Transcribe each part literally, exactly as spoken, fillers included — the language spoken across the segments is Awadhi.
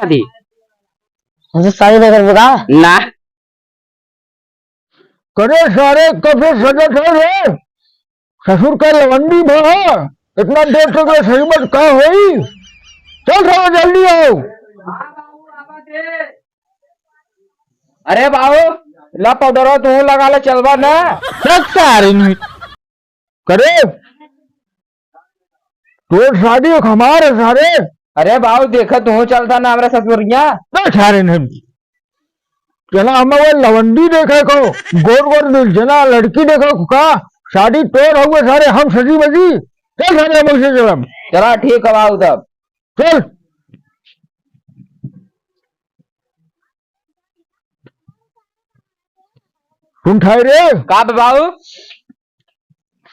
शादी। हमसे शादी नहीं करबो का? ना। करे सारे, कब से सजत है रे? ससुर का लवंडी भा, इतना देर तक ले सजबत का होई? चल सारे, जल्दी आओ। अरे बाबू, ला पाउडरवा तू लगा ले, चलबा ना। चल सारे नहीं। करे, तोर शादी एक हमार है सारे। अरे बाबू, देखा तू चलता ना हमरा ससुरिया। ना सारे नहीं। जना हम वो लवंडी देखे को, गोर गोर निर्जना लड़की देखे को का, शादी तोर हुए सारे, हम सजी बजी। चल सारे, हम उसे चलम। चला ठीक है बाबू तब। चल। सुन ठाई रे। का बे बाबू?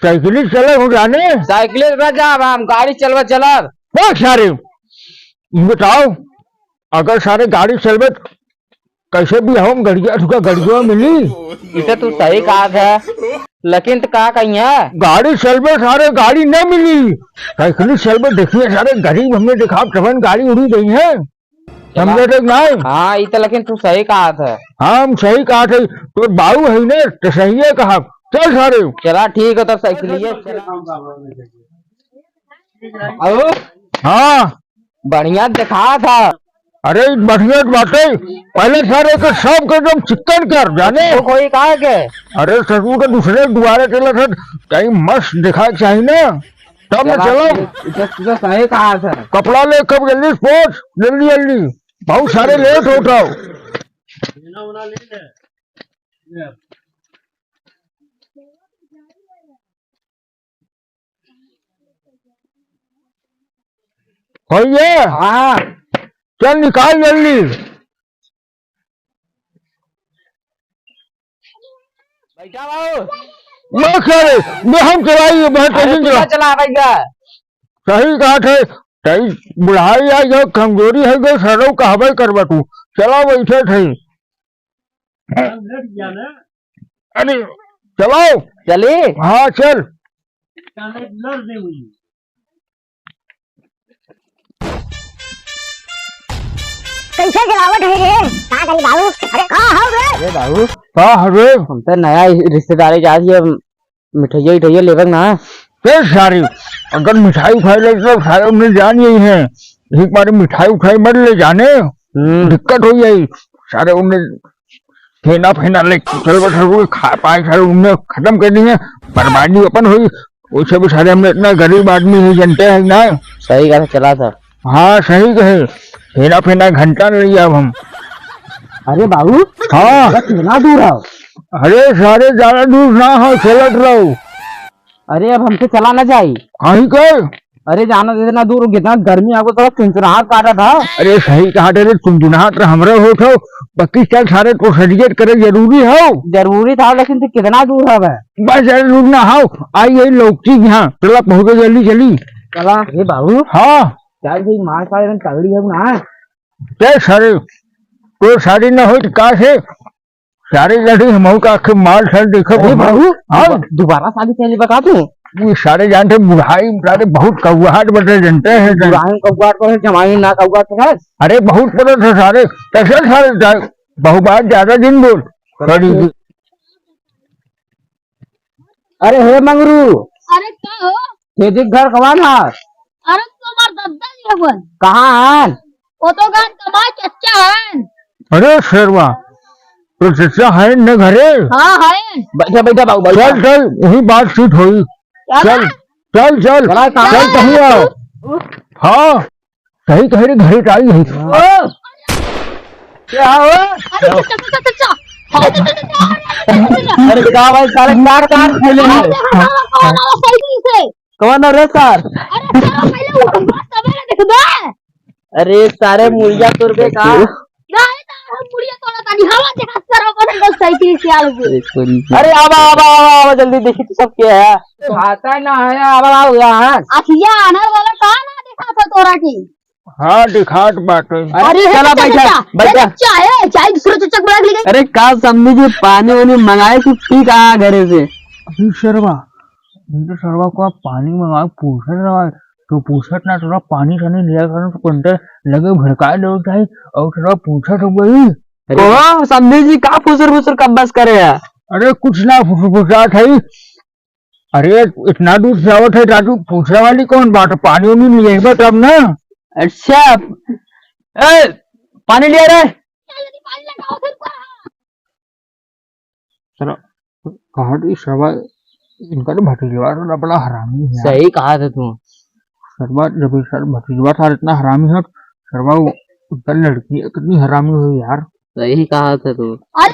साइकिल चले हो जाने? साइकिल ना जाब हम, गाड़ी चलवा चलब। ओ सारे, बताओ, अगर सारे गाड़ी चलबे त कैसे भी हम गड़िया ठुका गड़िया मिली? इसे तू सही कहा था, लेकिन तो का कहिए? गाड़ी चलबे सारे गाड़ी न मिली, साइकिल चलबे देखिए सारे गरीब हमें दिखाब तबन गाड़ी उड़ी गई है। समझे तो नहीं? हाँ, ई तो लेकिन तू सही कहा था। हाँ, हम सही कहा थे। तोर बाऊ है ने, तो सही है कहा। चल सारे। चला ठीक है, तो साइकिल ये चला। आओ। हाँ। बढ़िया दिखा था। अरे, बढ़िया बात है। पहले सारे के सब के एकदम चिक्कन कर, जाने। तो कोई कहा के? अरे, ससुर के दूसरे दुआरे चला था, कहीं मस्त दिखा चाहिए ना। तब न चला, चलो। इधर, इधर सही कहा था। कपड़ा ले, कब जल्दी पहुंच, जल्दी, जल्दी। बहुत सारे लेट होत हो। होइए? हाँ। चल निकाल जल्दी। बैठा बाबू। मैं कह रहे, मैं हम चलाई, मैं अरे tension तू चला। ना चला भैया। सही कहा थे, सही बुढ़ाई आ गयो, कमजोरी है गयो, सरऊ कहबे करबा तू। चला बैठे थे। अरे, चलाओ। चली? हाँ, चल। कैसे गिरावट है रे? का करी बाबू? अरे का हो रे? अरे बाबू, का हो रे? हम तो नया रिश्तेदारी के आज ये मिठाइया उठाइया लेबे ना। ए सारी, अगर मिठाई उठाई ले तो सारे उन्हें जान यही है, एक बार मिठाई उठाई मत ले जाने, हम्म। दिक्कत हो जाई। सारे उन्हें फेना फेना ले चल बस, वो खा पाए सारे उन्हें खत्म कर दिए, बर्बादी अपन हुई। वैसे भी सारे हमने इतना गरीब आदमी ही जनते हैं ना। सही कहा, चला था। हाँ, सही कहे, फेना फेना घंटा नहीं अब हम। अरे बाबू, हाँ। बस कितना दूर है? अरे सारे ज्यादा दूर ना हो, चलत रहो। अरे अब हमसे चला ना जाई। काहे के? अरे जाना, इतना दूर, कितना गर्मी, आपको थोड़ा चुनचुनाहट काटा था। अरे सही कहा रे, चुनचुनाहट तो हमरे होत हो, बाकी चल सारे तो सरियत करे जरूरी हो। जरूरी था, लेकिन तू कितना दूर है बे? बस ज्यादा दूर ना हो, आई यही लौकी यहाँ, चला पहुँचे जल्दी जल्दी। चला। ए बाबू। हाँ। यार भाई मार सारे एकदम तगड़ी है ना। ते सारे, तो सारी ना हो तो का से? सारे लड़ी हमहू का आँख माल साल देखत अरे हो। बाबू, हाँ। दोबा-, दोबारा शादी कर लेबा का तू? वो सारे जानते बुढ़ाई सारे बहुत कौआहट बटे जनते हैं। बुढ़ाई कौआहट पर जमाई ना कौआहट पर है। अरे बहुत पड़त है सारे, कैसे सारे जा-, बहु बात ज्यादा दिन बोल। सॉरी। अरे हे मंगरू। अरे का हो? तेजी घर कौन है? अरे तुम्हार दद्दा जी हवन। कहाँ है? वो तो गान कमाए चच्चा हैं। अरे शेरवा, तो चच्चा है न घरे? हाँ है। बैठा बैठा बाबू, बैठा। चल चल, वही बातचीत होई। चल, चल, चल, चल। चला, चल, कहीं आओ। हाँ, सही कह रही, घरे टाई है। ओ, क्या हो? अरे चच्चा, चच्चा, चच्चा। अरे का भाई, सारे काट काट खैले हैं। अरे, कौन आवा साइकिल से? कौन हो रे सर? अरे, सारा पहले वो बात तबे ना देखबे। अरे, सारे मुड़िया तोड़बे का? नहीं, तो हम मुड़िया तोड़ा तानी। हवा देखा, सारा बदल बस साइकिल से आलू। अरे, आवा, आवा, आवा, आवा, जल्दी देखी तो सब क्या है। खाता ना है, आवा, आवा, यहाँ। अखिया आनर वाला का ना देखा था तोरा की? हाँ, दिखात बाटे। अरे, अरे, चला, चच्चा, बैठा, चच्चा, बैठा। चच्चा, ए, चाय दूसरे चच्चा को बुला के ले गई। अरे, का समझी जी, पानी वानी मंगाए कि पी कहाँ घरे से? अभी सरवा, इनके सरवा को आप पानी मंगा के पूछे ना, तू पूछत ना, थोड़ा पानी सानी लिया कर, तो कंटर लगे भड़काए देवत है, और थोड़ा पूछत हो गई। अरे कहो, समधी जी, का फुसुर फुसुर कब बस करे है? अरे, कुछ ना फुसुर फुसुरात है। अरे, इतना दूर से आवत है, राजू, पूछे वाली कौन बात है? पानी उनी लिया तब ना। अच्छा, ए, पानी लिया रे। साला, कहा थी सरवा, इनका तो भतीजवा तो बड़ा हरामी है यार। सही कहा था तू। सरवा, जब ये सर भतीजवा था इतना हरामी है, सरवा वो उनका लड़की कितनी हरामी हुई यार। सही कहा था तू। अरे